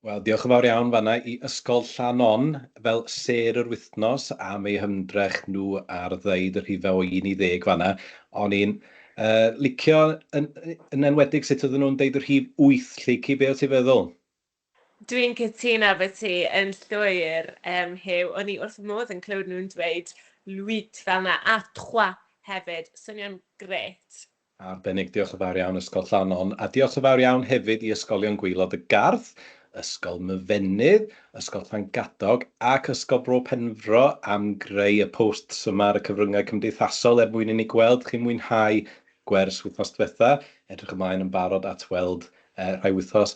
Wel, diolch yn fawr iawn fanna i Ysgol Llanon fel sêr yr wythnos am eu hymdrech nhw ar ddeud y rhifau o 1 i 10 fanna. O'n i'n licio yn enwedig sut oedden nhw'n deud y rhif 8, Lleucu, be o't ti'n feddwl? Dwi'n cytuno efo ti yn llwyr, Huw. O'n i wrth fy modd yn clywed nhw'n dweud l'huit fel 'na, a trois hefyd. Swnio'n grêt. Arbennig, diolch yn fawr iawn Ysgol Llanon, a diolch yn fawr iawn hefyd i Ysgolion Gwaelod y Garth, Ysgol Myfenydd, Ysgol Llangadog ac Ysgol Bro Penfro am greu y posts yma ar y cyfryngau cymdeithasol er mwyn i ni gweld chi'n mwynhau gwers wythnos diwetha. Edrych ymlaen yn barod at weld rhai wythnos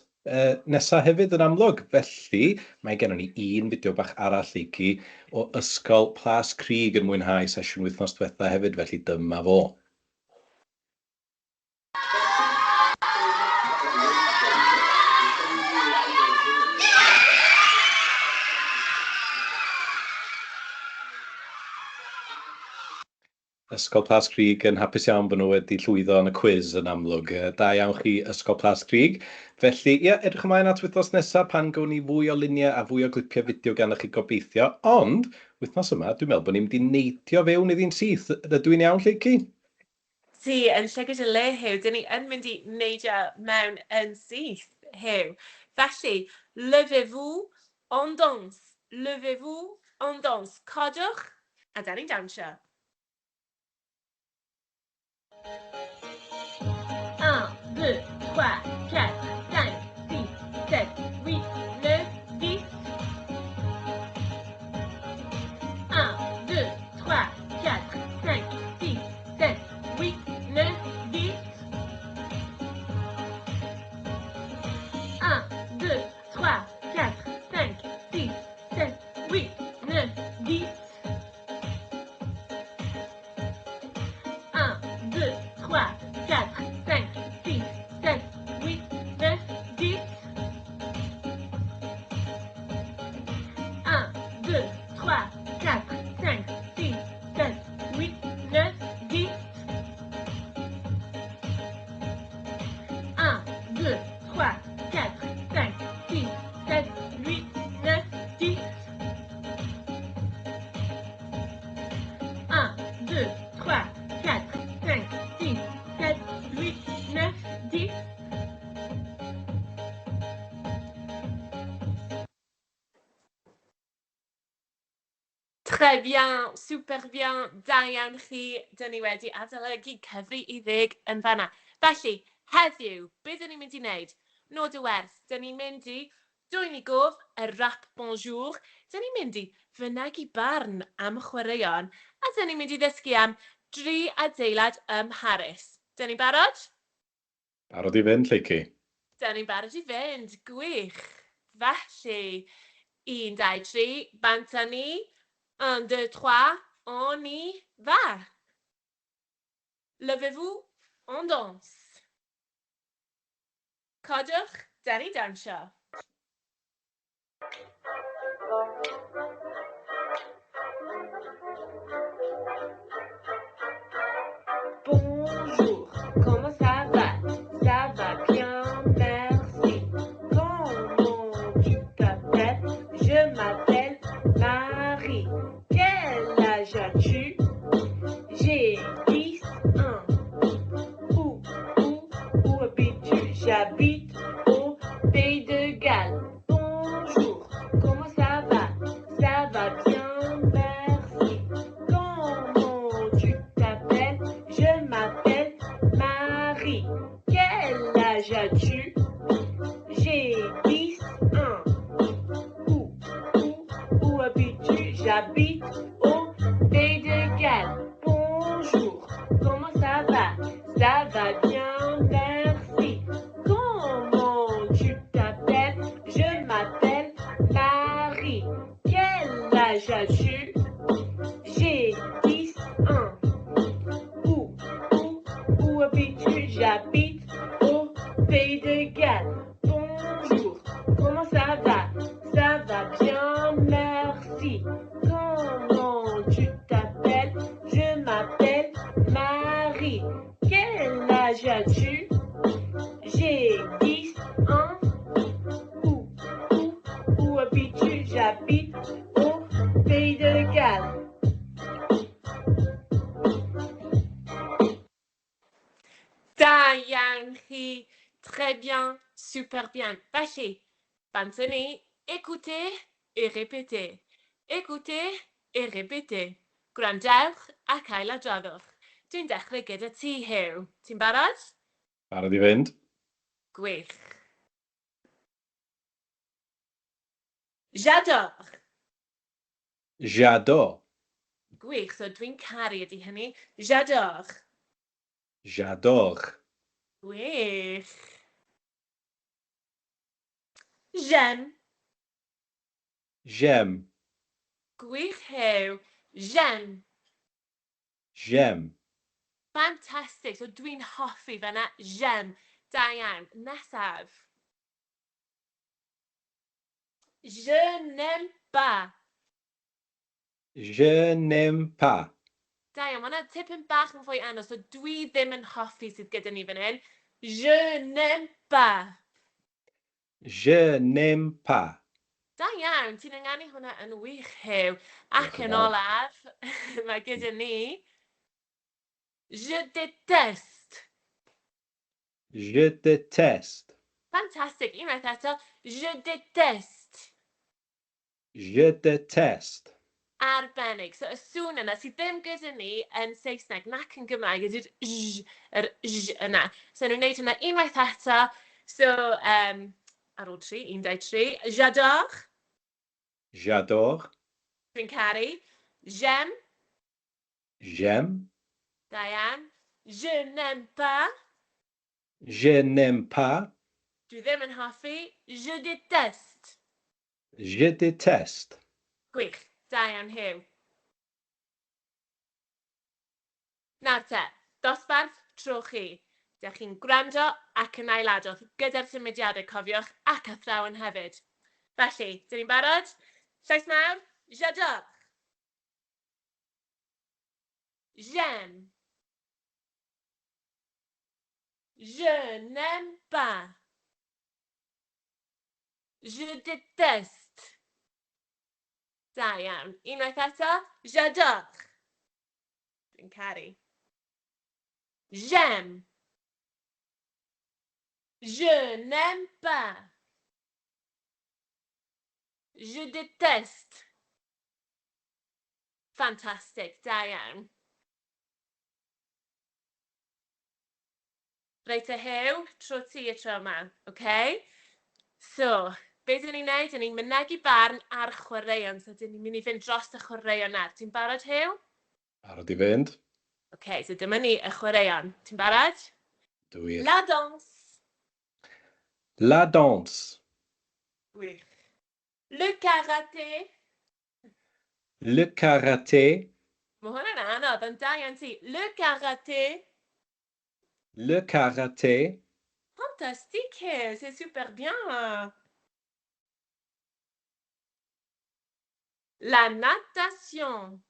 nesa hefyd yn amlwg. Felly, mae gennon ni un fideo bach arall i chi o Ysgol Plas Crug yn mwynhau sesiwn wythnos diwetha hefyd, felly dyma fo. Ysgol Plas Crug yn hapus iawn bod nhw wedi llwyddo yn y cwis yn amlwg. Da iawn chi, Ysgol Plas Crug. Felly, ie, edrych ymlaen at wythnos nesaf pan gawn ni fwy o luniau a fwy o glipiau fideo ganddoch chi gobeithio. Ond, wythnos yma, dwi'n meddwl bod ni'n mynd i neidio fewn iddi'n syth. Ydw i'n iawn, Lleucu? Ti yn llygad y le, Huw. Dyn ni yn mynd i neidio mewn yn syth, Huw. Felly, levez-vous, on danse. Levez-vous, on danse. Codwch, a da ni'n dawnsio. Un, deux, trois, quatre, cinq, six, sept, huit, neuf, dix. Un, deux, trois, quatre, cinq, six, sept, huit, neuf, dix. Un, deux, trois, quatre, cinq, six, sept, huit, neuf, dix. Un, deux, trois, quatre, cinq, six, sept, huit, neuf, dix. Un, deux, trois, quatre, cinq, six, sept, huit, neuf, dix. Un, deux, trois, quatre, cinq, six, sept, huit, neuf, dix. Un, deux, trois, quatre, cinq, six, sept, huit, neuf, dix. Très bien, super bien, da iawn chi. Dyn ni wedi adolygu cyfri i ddeg yn fanna. Felly, heddiw, beth dyn ni'n mynd i wneud? Nod y wers, dyn ni'n mynd i dwyn i gof y rap bonjour, dyn ni'n mynd i fynegi barn am chwaraeon, a dyn ni'n mynd i ddysgu am dri adeilad ym Mharis. Dyn ni'n barod? Barod i fynd, Lleucu? Dyn ni'n barod i fynd, gwych. Felly, un, dau, tri, bant â ni. Un, deux, trois, on y va. Levez-vous, on danse. Codwch, dyn ni'n dawnsio. Bonjour, comment ça va? Ça va bien, merci. Comment tu t'appelles? Je m'appelle Marie. Quel âge as-tu? J'ai 10 ans. Où, où, où habites-tu? J'habite au Pays de Galles. Bonjour, comment ça va? Ça va bien, merci. Comment tu t'appelles? Je m'appelle Marie. Quel âge as-tu? J'ai 10 ans. Où, où, où habites-tu? J'habite au Pays de Galles. Bonjour, comment ça va? Ça va bien, merci. Comment tu t'appelles? Je m'appelle Marie. Quel âge as-tu? J'ai 10 ans. Où, où, où habites-tu? J'habite au Pays de Galles. Bonjour, comment ça va? Ça va bien, merci. Comment tu t'appelles? Je m'appelle Marie. Quel âge as-tu? J'ai 10 ans. Où, où, Da iawn chi. Très bien, super bien. Felly, bant â ni. Écoutez et répétez. Écoutez et répétez. Gwrandewch ac ailadroddwch. Dwi'n dechrau gyda ti, Huw. Ti'n barod? Barod i fynd. Gwych. J'adore. J'adore. Gwych, so dwi'n caru ydy hynny. J'adore. J'adore. Gwych. J'aime. J'aime. Gwych, Huw. J'aime. J'aime. Fantastic. So dwi'n hoffi fan'na. J'aime. Da iawn. Nesaf. Je n'aime pas. Je n'aime pas. Da iawn. Mae hwnna tipyn bach yn fwy anodd. So dwi ddim yn hoffi sydd gyda ni fan hyn. Je n'aime pas. Je n'aime pas. Da iawn, ti'n ynganu hwnna yn wych, Huw. Ac Diolch yn yn fawr. olaf, mae gyda ni Je déteste. Je déteste. Fantastic. Unwaith eto, je déteste. Je déteste. Arbennig. So y sŵn yna sydd ddim gyda ni yn Saesneg nac yn Gymraeg ydy'r zh, yr zh yna. So nhw'n gwneud hynna unwaith eto. So, ar ôl tri, 1, 2, 3. J'adore. J'adore. Dwi'n caru. J'aime. J'aime. Da iawn. Je n'aime pas. Je n'aime pas. Dwi ddim yn hoffi. Je déteste. Je déteste. Gwych. Da iawn, Huw. Nawr te, dosbarth, tro chi. Dych chi'n gwrando ac yn ailadrodd gyda'r symudiadau, cofiwch, ac athrawon hefyd. Felly, dyn ni'n barod? Llais mawr, j'adore! J'aime. Je n'aime pas. Je déteste. Da iawn. Unwaith eto. J'adore. Dwi'n caru. J'aime. Je n'aime pas. Je déteste. Ffantastig, da iawn. Reit te Huw, tro ti y tro yma, oce? So, be dyn ni'n neud? Dyn ni'n mynegi barn ar chwaraeon, so dyn ni'n mynd i fynd dros y chwaraeon nawr. Ti'n barod, Huw? Barod i fynd. Oce, so dyma ni, y chwaraeon. Ti'n barod? Dw wir. La danse. La danse. Gwych. Le karaté. Le karaté. Mae hwnna'n anodd, ond da iawn ti. Le karaté. Le karaté. Fantastique, c'est super bien. La natation.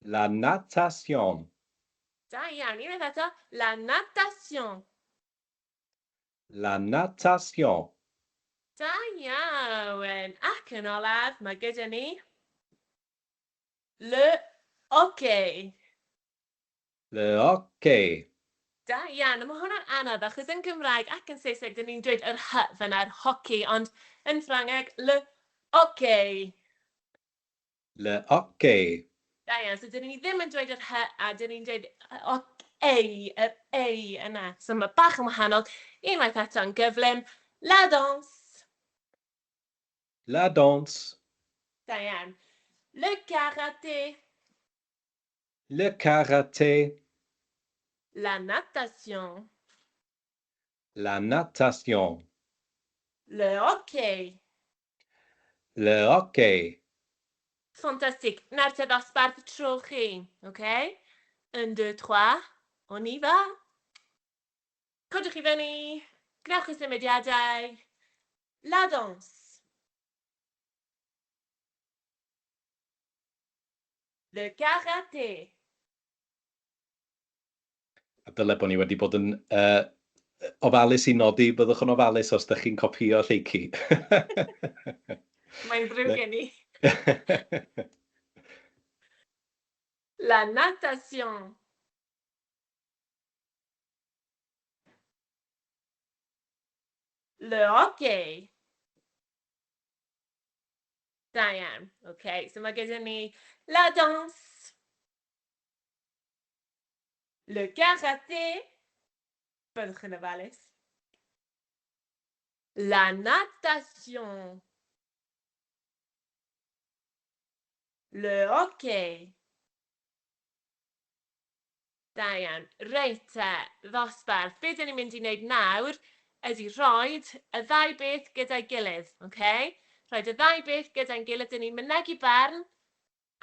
La natation. Da iawn, unwaith eto. La natation. La natation. Da iawn. Ac yn olaf, mae gyda ni le hockey. Le hockey. Da iawn. A mae hwnna'n anodd achos yn Gymraeg ac yn Saesneg dyn ni'n dweud yr hy fyna, yr hoci, ond yn Ffrangeg, le hockey. Le hockey. Da iawn. So dyn ni ddim yn dweud yr hy a dyn ni'n dweud ei, yr ei yna. So mae bach yn wahanol. Unwaith eto yn gyflym. La danse. La danse. Da iawn. Le karaté. Le karaté. La natation. La natation. Le hockey. Le hockey. Fantastic. Nawr te ddosbarth tro chi, ok? Un, deux, trois, on y va. Codwch i fyny, gwnewch y symudiadau. La danse. Le karaté. A dyle bod ni wedi bod yn ofalus i nodi, byddwch yn ofalus os ydych chi'n copïo Lleucu. Mae'n ddrwg gen i. La natation. Le hockey. Da iawn. OK, so mae gyda ni la danse, le karaté, byddwch yn ofalus, la natation, le hockey. Da iawn. Reit te, ddosbarth. Be dyn ni'n mynd i wneud nawr ydy rhoid y ddau beth gyda'i gilydd, ok? Rhoid y ddau beth gyda'n gilydd, dyn ni'n mynegi barn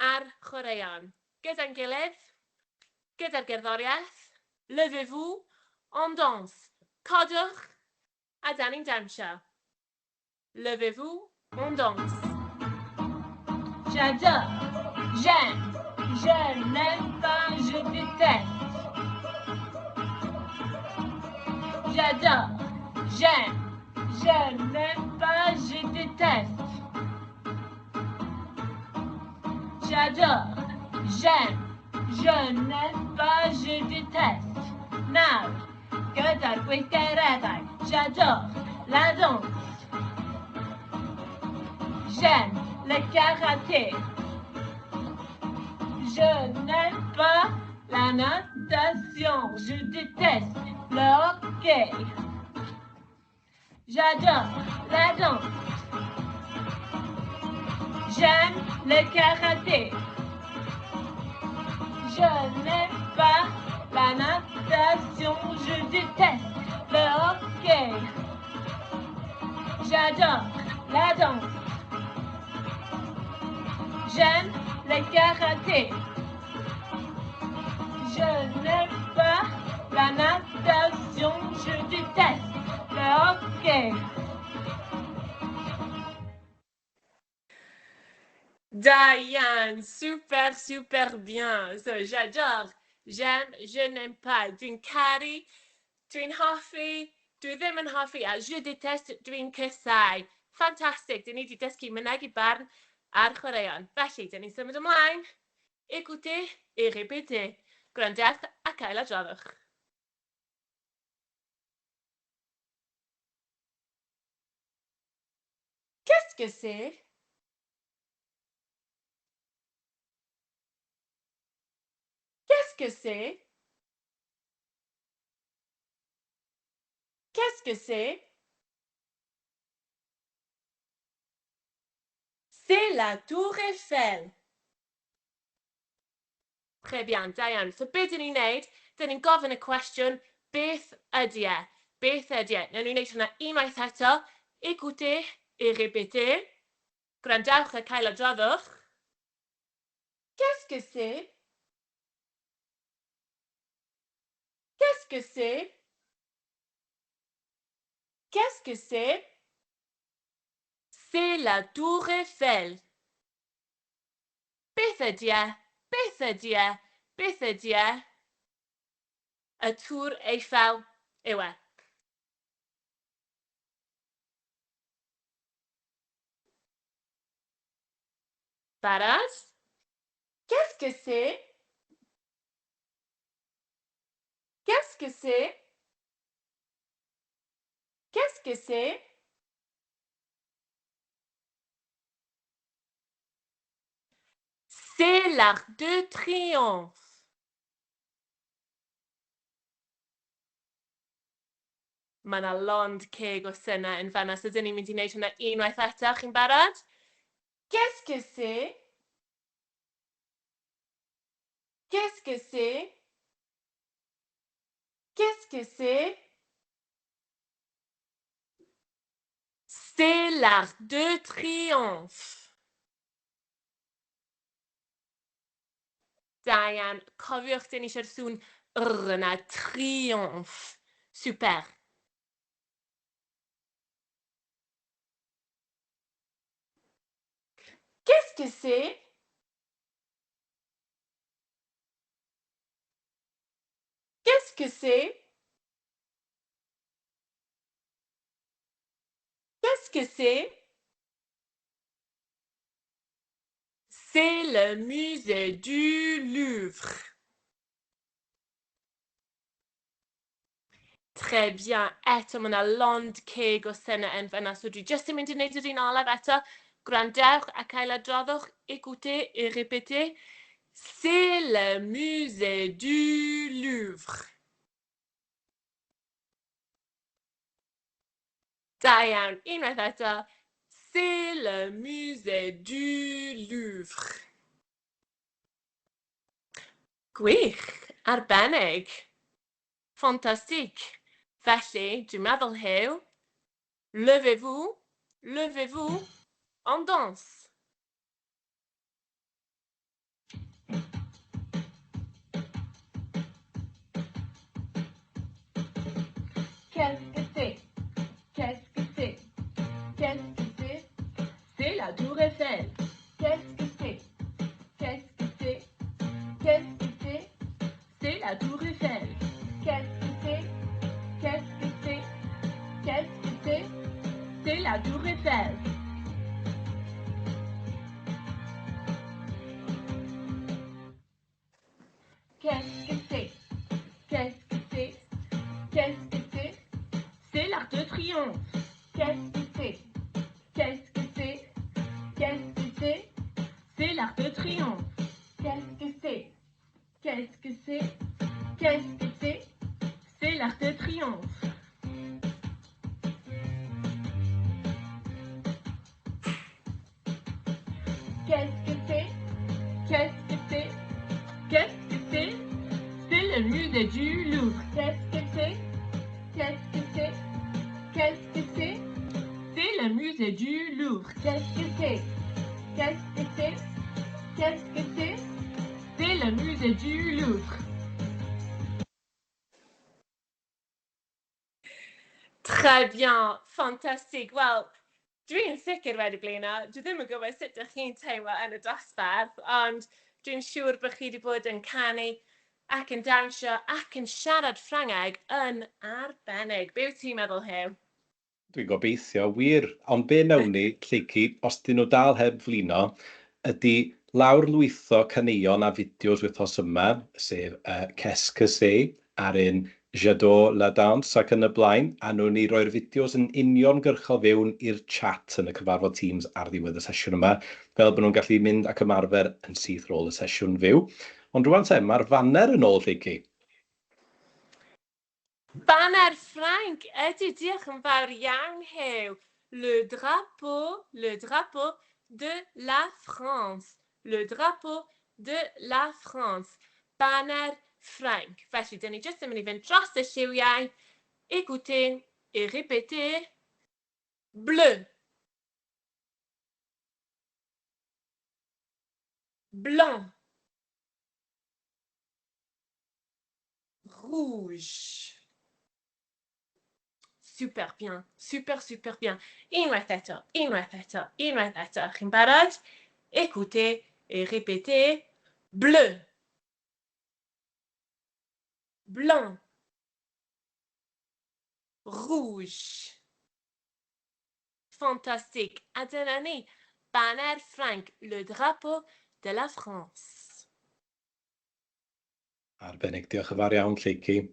ar chwaraeon. Gyda'n gilydd, gyda'r gerddoriaeth, levez-vous, on danse. Codwch, a dan ni'n dawnsio. Levez-vous, on danse. J'adore, j'aime, je n'aime pas, je déteste. J'adore, j'aime, je n'aime pas, je déteste. J'adore, j'aime, je n'aime pas, je déteste. Nawr, gyda'r gweithgareddau, j'adore la danse. J'aime le karaté. Je n'aime pas la natation. Je déteste le hockey. J'adore la danse. J'aime le karaté. Je n'aime pas la natation. Je déteste le hockey. J'adore la danse. J'aime le karaté. Je n'aime pas la natation. Je déteste le hockey. Da iawn, super, super bien. So, j'adore, j'aime, je n'aime pas. Dwi'n caru, dwi'n hoffi, dwi ddim yn hoffi, a je déteste, dwi'n casáu. Ffantastig, dyn ni wedi dysgu mynegi barn ar chwaraeon. Felly, dyn ni'n symud ymlaen. Écoutez et répétez. Gwrandewch ac ailadroddwch. Qu'est-ce que c'est? Qu'est-ce que c'est? Qu'est-ce que c'est? C'est la Tour Eiffel. Très bien, da iawn. So be dyn ni'n neud? Dyn ni'n gofyn y cwestiwn, beth ydy e? Beth ydy e? Newn ni wneud hwnna unwaith eto. Écoutez et répétez. Gwrandewch a cael adroddwch. Qu'est-ce que c'est? Qu'est-ce que c'est? Qu'est-ce que c'est? C'est la Tour Eiffel. Beth ydy e? Beth ydy e? Beth ydy e? Y Tŵr Eiffel yw e. Barod? Qu'est-ce que c'est? Qu'est-ce que c'est? Qu'est-ce que c'est? C'est l'Arc de Triomphe. Mae yna lond ceg o synau yn fanna, so dyn ni'n mynd i wneud hwnna unwaith eto. Chi'n barod? Qu'est-ce que c'est? Qu'est-ce que c'est? Qu'est-ce que c'est? C'est l'Arc de Triomphe. Da iawn. Cofiwch, dyn ni eisiau'r sŵn r yna. Triomphe. Super. Qu'est-ce que c'est? Qu'est-ce que c'est? Qu'est-ce que c'est? C'est le musée du Louvre. Très bien. Eto, mae yna lond ceg o synau yn fan'na, so dwi jyst yn mynd i wneud yr un olaf eto. Gwrandewch ac ailadroddwch, écoutez et répétez. C'est le musée du Louvre. Da iawn. Unwaith eto. C'est le musée du Louvre. Gwych! Arbennig! Fantastique! Felly, dwi'n meddwl Huw, levez-vous, levez-vous, on danse! Qu'est-ce que c'est? Qu'est-ce que c'est? Qu'est-ce que c'est? C'est la Tour Eiffel. Qu'est-ce que c'est? Qu'est-ce que c'est? Qu'est-ce que c'est? C'est la Tour Eiffel. Qu'est-ce que c'est? Qu'est-ce que c'est? Qu'est-ce que c'est? C'est la Tour Eiffel. Qu'est-ce que c'est? Qu'est-ce que c'est? Qu'est-ce que c'est? C'est l'Arc de Triomphe. Qu'est-ce que c'est? Qu'est-ce que c'est? Qu'est-ce que c'est? C'est l'Arc de Triomphe. Qu'est-ce que c'est? Qu'est-ce que c'est? Qu'est-ce que c'est? C'est l'Arc de Triomphe. Qu'est-ce que c'est? Qu'est-ce que c'est? Qu'est-ce que c'est? C'est le musée du Louvre. Qu'est-ce que c'est? Qu'est-ce que c'est? Qu'est-ce que c'est? C'est le musée du Louvre. Qu'est-ce que c'est? Qu'est-ce que c'est? Qu'est-ce que c'est? C'est le musée du Louvre. Très bien, fantastic. Wel, dwi'n sicr wedi blino. Dwi ddim yn gwybod sut ydych chi'n teimlo yn y dosbarth, ond dwi'n siŵr bod chi wedi bod yn canu ac yn dawnsio ac yn siarad Ffrangeg yn arbennig. Be wyt ti'n meddwl, Huw? Dwi'n gobeithio, wir. Ond be wnawn ni, Lleucu, os 'dyn nhw dal heb flino, ydy lawrlwytho caneuon a fideos wythnos yma, sef yy Qu'est-ce que c'est a'r un J'adore la danse ac yn y blaen, a wnawn ni roi'r fideos yn uniongyrchol fewn i'r chat yn y cyfarfod Teams ar ddiwedd y sesiwn yma, fel bod nhw'n gallu mynd ac ymarfer yn syth ar ôl y sesiwn fyw. Ond rŵan te, mae'r faner yn ôl, Lleucu. Baner Ffrainc ydy, diolch yn fawr iawn Huw. Le drapeau, le drapeau de la France. Le drapeau de la France. Baner Ffrainc. Felly, dyn ni jyst yn mynd i fynd dros y lliwiau. Écoutez et répétez. Bleu. Blanc. Rouge. Super bien, super, super bien. Unwaith eto, unwaith eto, unwaith eto. Chi'n barod? Écoutez et répétez. Bleu. Blanc. Rouge. Fantastique. A dyna ni. Baner Ffrainc, le drapeau de la France. Arbennig, diolch yn fawr iawn, Lleucu.